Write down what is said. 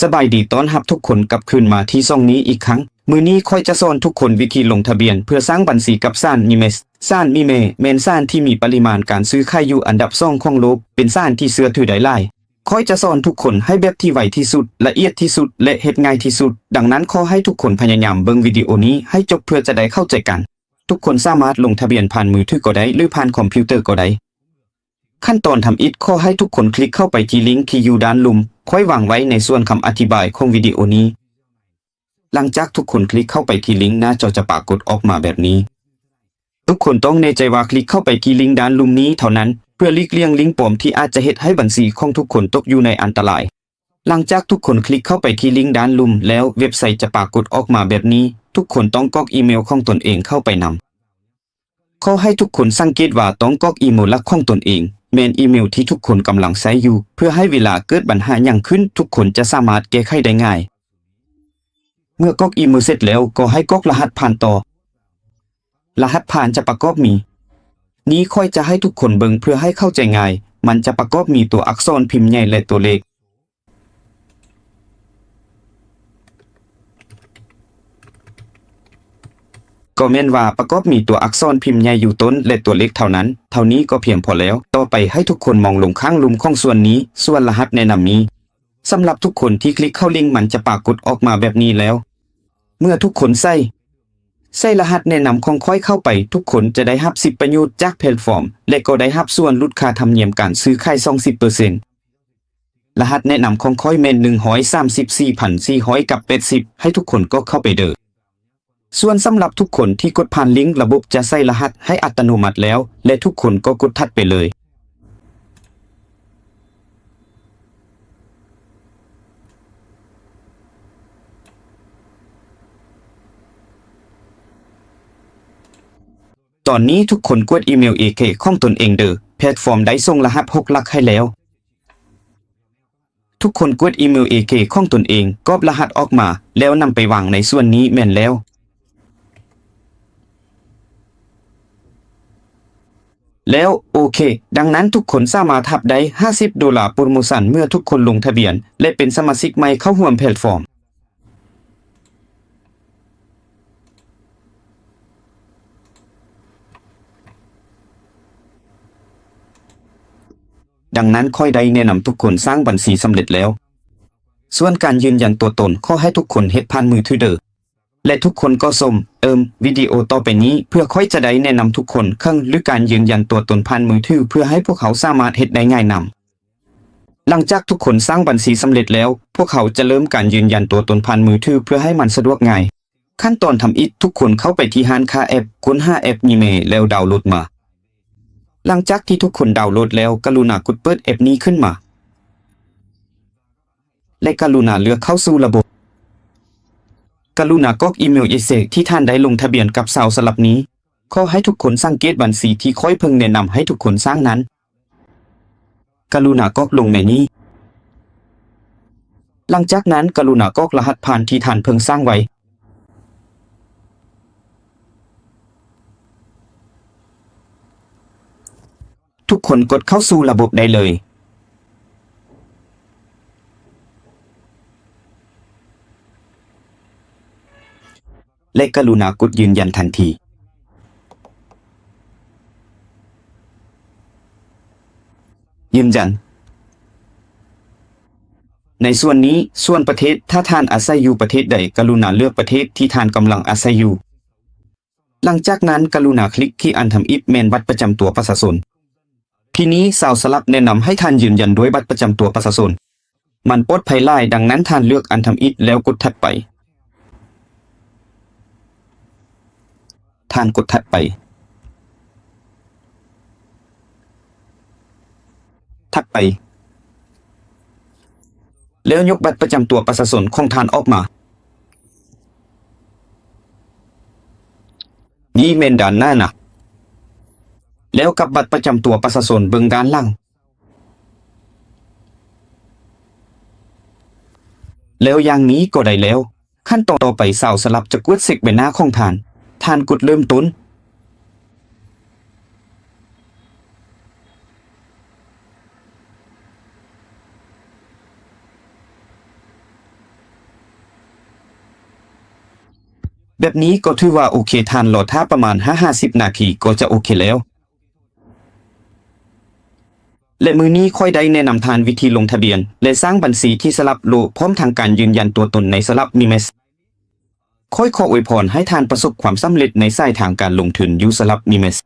ສະບາຍດີ, ຕ້ອນຮັບທຸກຄົນກັບຄືນມາທີ່ຊ່ອງນີ້ອີກຄັ້ງ. ມື້ນີ້ຂ້ອຍຈະສອນທຸກຄົນວິທີລົງທະບຽນເພື່ອສ້າງບັນຊີກັບສານມີແມ. ສານມີແມແມ່ນສານທີ່ມີປະລິມານການຊື້ຂາຍຢູ່ອັນດັບສອງຂອງໂລກ, ເປັນສານທີ່ເຊື່ອຖືໄດ້ຫຼາຍ. ຂ້ອຍຈະສອນທຸກຄົນໃຫ້ແບບທີ່ໄວທີ່ສຸດ, ລະອຽດທີ່ສຸດ ແລະ ເຮັດງ່າຍທີ່ສຸດ. ດັ່ງນັ້ນ, ຂໍໃຫ້ທຸກຄົນພະຍາຍາມເບິ່ງວິດີໂອນີ້ໃຫ້ຈົບເພື່ອຈະໄດ້ເຂົ້າໃຈກັນ. ທຸກຄົນສາມາດລົງທະບຽນຜ່ານມືຖືກໍໄດ້ ຫຼື ຜ່ານຄອມພິວເຕີກໍໄດ້. ຂັ້ນຕອນທຳອິດ, ຂໍໃຫ້ທຸກຄົນຄລິກເຂົ້າໄປທີ່ລິ້ງທີ່ຢູ່ດ້ານລຸ່ມ, ຂ້ອຍວາງໄວ້ໃນສ່ວນຄຳອະທິບາຍຂອງວິດີໂອນີ້. ຫຼັງຈາກທຸກຄົນຄລິກເຂົ້າໄປທີ່ລິ້ງ, ໜ້າຈໍຈະປາກົດອອກມາແບບນີ້. ທຸກຄົນຕ້ອງແນ່ໃຈວ່າຄລິກເຂົ້າໄປທີ່ລິ້ງດ້ານລຸ່ມນີ້ເທົ່ານັ້ນ ເພື່ອຫຼີກລ່ຽງລິ້ງປອມທີ່ອາດຈະເຮັດໃຫ້ບັນຊີຂອງທຸກຄົນຕົກຢູ່ໃນອັນຕະລາຍ. ຫຼັງຈາກທຸກຄົນຄລິກເຂົ້າໄປທີ່ລິ້ງດ້ານລຸ່ມແລ້ວ, ເວັບໄຊຈະປາກົດອອກມາແບບນີ້. ທຸກຄົນຕ້ອງກອກອີເມວຂອງຕົນເອງເຂົ້າໄປນຳ. ຂໍໃຫ້ທຸກຄົນສັງເກດວ່າຕ້ອງກອກອີເມວຫຼັກຂອງຕົນເອງ, ແມ່ນອີເມວທີ່ທຸກຄົນກຳລັງໃຊ້ຢູ່, ເພື່ອໃຫ້ເວລາເກີດບັນຫາຫຍັງຂຶ້ນ, ທຸກຄົນຈະສາມາດແກ້ໄຂໄດ້ງ່າຍ. ເມື່ອກອກອີເມວເສັດແລ້ວ, ກໍໃຫ້ກອກລະຫັດຜ່ານຕໍ່. ລະຫັດຜ່ານຈະປະກອບມີ, ນີ້ຂ້ອຍຈະໃຫ້ທຸກຄົນເບິ່ງເພື່ອໃຫ້ເຂົ້າໃຈງ່າຍ. ມັນຈະປະກອບມີຕົວອັກສອນພິມໃຫຍ່ ແລະ ຕົວເລກ. ກໍແມ່ນວ່າປະກອບມີຕົວອັກສອນພິມໃຫຍ່ຢູ່ຕົ້ນ ແລະ ຕົວເລກເທົ່ານັ້ນ. ເທົ່ານີ້ກໍພຽງພໍແລ້ວ. ຕໍ່ໄປໃຫ້ທຸກຄົນມອງລົງຂ້າງລຸ່ມຂອງສ່ວນນີ້, ສ່ວນລະຫັດແນະນຳມີ. ສຳລັບທຸກຄົນທີ່ຄລິກເຂົ້າລິ້ງ, ມັນຈະປາກົດອອກມາແບບນີ້ແລ້ວ. ເມື່ອທຸກຄົນໃສ່, ໃສ່ລະຫັດແນະນຳຂອງຂ້ອຍເຂົ້າໄປ, ທຸກຄົນຈະໄດ້ຮັບສິດປະໂຫຍດຈາກແພລດຟອມ ແລະ ກໍໄດ້ຮັບສ່ວນຫຼຸດຄ່າທຳນຽມການຊື້ຂາຍສອງສິບເປີເຊັນ. ລະຫັດແນະນຳຂອງຂ້ອຍແມ່ນໜຶ່ງຮ້ອຍສາມສິບສີ່ພັນສີ່ຮ້ອຍກັບແປດສິບ, ໃຫ້ທຸກຄົນກອກເຂົ້າໄປເດີ້. ສ່ວນສຳລັບທຸກຄົນທີ່ກົດຜ່ານລິ້ງ, ລະບົບຈະໃສ່ລະຫັດໃຫ້ອັດຕະໂນມັດແລ້ວ ແລະ ທຸກຄົນກໍກົດຖັດໄປເລີຍ. ຕອນນີ້ທຸກຄົນກວດອີເມວເອເຄຂອງຕົນເອງເດີ້. ແພລດຟອມໄດ້ສົ່ງລະຫັດຫົກຫຼັກໃຫ້ແລ້ວ. ທຸກຄົນກວດອີເມວເອເຄຂອງຕົນເອງ, ກອບລະຫັດອອກມາ ແລ້ວນຳໄປວາງໃນສ່ວນນີ້ແມ່ນແລ້ວ. ແລ້ວ ໂອເຄ, ດັ່ງນັ້ນທຸກຄົນສາມາດຮັບໄດ້ຫ້າສິບໂດລາໂປຣໂມຊັນເມື່ອທຸກຄົນລົງທະບຽນ ແລະ ເປັນສະມາຊິກໃໝ່ເຂົ້າຮ່ວມແພລດຟອມ. ດັ່ງນັ້ນຂ້ອຍໄດ້ແນະນຳທຸກຄົນສ້າງບັນຊີສຳເລັດແລ້ວ. ສ່ວນການຢືນຢັນຕົວຕົນ, ຂໍໃຫ້ທຸກຄົນເຮັດຜ່ານມືຖືເດີ້. ແລະ ທຸກຄົນກໍຊົມ, ເອີມ, ວິດີໂອຕໍ່ໄປນີ້ ເພື່ອຂ້ອຍຈະໄດ້ແນະນຳທຸກຄົນເຄິ່ງ ຫຼື ການຢືນຢັນຕົວຕົນຜ່ານມືຖື ເພື່ອໃຫ້ພວກເຮົາສາມາດເຮັດໄດ້ງ່າຍນຳ. ຫຼັງຈາກທຸກຄົນສ້າງບັນຊີສຳເລັດແລ້ວ, ພວກເຮົາຈະເລີ່ມການຢືນຢັນຕົວຕົນຜ່ານມືຖືເພື່ອໃຫ້ມັນສະດວກງ່າຍ. ຂັ້ນຕອນທຳອິດ, ທຸກຄົນເຂົ້າໄປທີ່ຮ້ານຄ້າແອັບ, ຄົ້ນຫາແອັບມີແມ ແລ້ວດາວໂຫຼດມາ. ຫຼັງຈາກທີ່ທຸກຄົນດາວໂຫຼດແລ້ວ, ກະລຸນາກົດເປີດແອັບນີ້ຂຶ້ນມາ ແລະ ກະລຸນາເລືອກເຂົ້າສູ່ລະບົບ. ກະລຸນາກອກອີເມວເອເຊທີ່ທ່ານໄດ້ລົງທະບຽນກັບຊາວສະລັບນີ້. ຂໍໃຫ້ທຸກຄົນສັງເກດບັນຊີທີ່ຂ້ອຍເພິ່ງແນະນຳໃຫ້ທຸກຄົນສ້າງນັ້ນ. ກະລຸນາກອກລົງໃນນີ້. ຫຼັງຈາກນັ້ນ, ກະລຸນາກອກລະຫັດຜ່ານທີ່ທ່ານເພິ່ງສ້າງໄວ້. ທຸກຄົນກົດເຂົ້າສູ່ລະບົບໄດ້ເລີຍ. ແລະ ກະລຸນາກົດຢືນຢັນທັນທີ. ຢືນຢັນ. ໃນສ່ວນນີ້, ສ່ວນປະເທດ, ຖ້າທ່ານອາໄສຢູ່ປະເທດໃດ, ກະລຸນາເລືອກປະເທດທີ່ທ່ານກຳລັງອາໄສຢູ່. ຫຼັງຈາກນັ້ນ, ກະລຸນາຄລິກທີ່ອັນທຳອິດແມ່ນບັດປະຈຳຕົວປະຊາຊົນ. ທີນີ້, ຊາວສະລັບແນະນຳໃຫ້ທ່ານຢືນຢັນດ້ວຍບັດປະຈຳຕົວປະຊາຊົນ. ມັນປອດໄພຫຼາຍ, ດັ່ງນັ້ນທ່ານເລືອກອັນທຳອິດແລ້ວກົດຖັດໄປ. ທ່ານກົດຖັດໄປ. ຖັດໄປ. ແລ້ວຍົກບັດປະຈຳຕົວປະຊາຊົນຂອງທ່ານອອກມາ. ນີ້ແມ່ນດ້ານໜ້ານະ. ແລ້ວກັບບັດປະຈຳຕົວປະຊາຊົນເບິ່ງດ້ານຫຼັງ. ແລ້ວຢ່າງນີ້ກໍໄດ້ແລ້ວ. ຂັ້ນຕອນຕໍ່ໄປ, ຊາວສະລັບຈະກວດເຊັກໃບໜ້າຂອງທ່ານ. ທ່ານກົດເລີ່ມຕົ້ນ. ບບນີ້ກໍຖືວ່າໂອເຄ, ທ່ານລໍຖ້າປະມານຫ້າ ຫ້າສິບນາທີກໍຈະໂອເຄແລ້ວ. ແລະ ມື້ນີ້ຂ້ອຍໄດ້ແນະນຳທ່ານວິທີລົງທະບຽນ ແລະ ສ້າງບັນຊີທີ່ສະຫຼັບໂລກ ພ້ອມທັງການຢືນຢັນຕົວຕົນໃນສະຫຼັບ Nimes. ຂ້ອຍຂໍອວຍພອນໃຫ້ທ່ານປະສົບຄວາມສຳເລັດໃນສາຍທາງການລົງທຶນຢູ່ສະຫຼັບ Nimes.